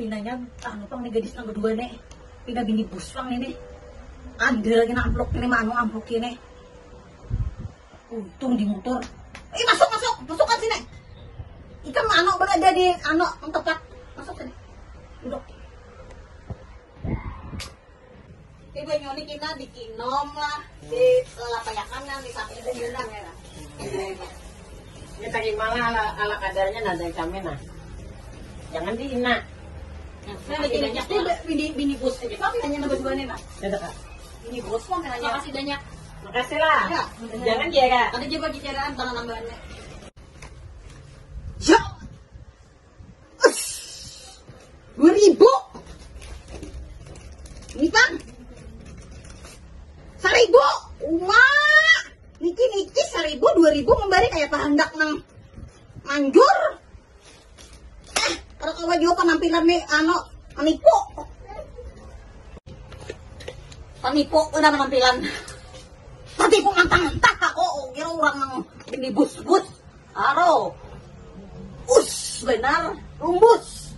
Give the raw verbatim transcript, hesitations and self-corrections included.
Pinanya anu pang nih gadis nang kedua nih. Pina bini bus pang ini. Ada lagi nang amplop ini, manu amplop ini. Untung di motor. Eh, masuk, masuk, masukkan sini. Ikam anu berada di anu yang tepat. Masuk sini. Duduk. Ibu nyoni kina dikinom lah, di lalapayakan lah, di samping itu diundang ya lah. Ini tadi malah ala, ala kadarnya nah dari kami nah. Jangan dihina. Nah, bikin pasti bini bini bos aja. Kami hanya nambah dua nih lah. Ada kak. Bini bos kok nanya. Makasih banyak. Makasih lah. Ya, Jangan dia kak. Ada juga bicaraan tangan nambahannya. Ya. Us. Dua ribu. Ini pang. Seribu. Uma. Niki niki seribu dua ribu membari kayak pahandak nang manjur. Eh, kalau kawa jua penampilan nih, anu, penipu. Penipu udah penampilan. Tadi aku mantang tak aku kira orang nang ini bus bus. Aro. Us, benar, rumbus.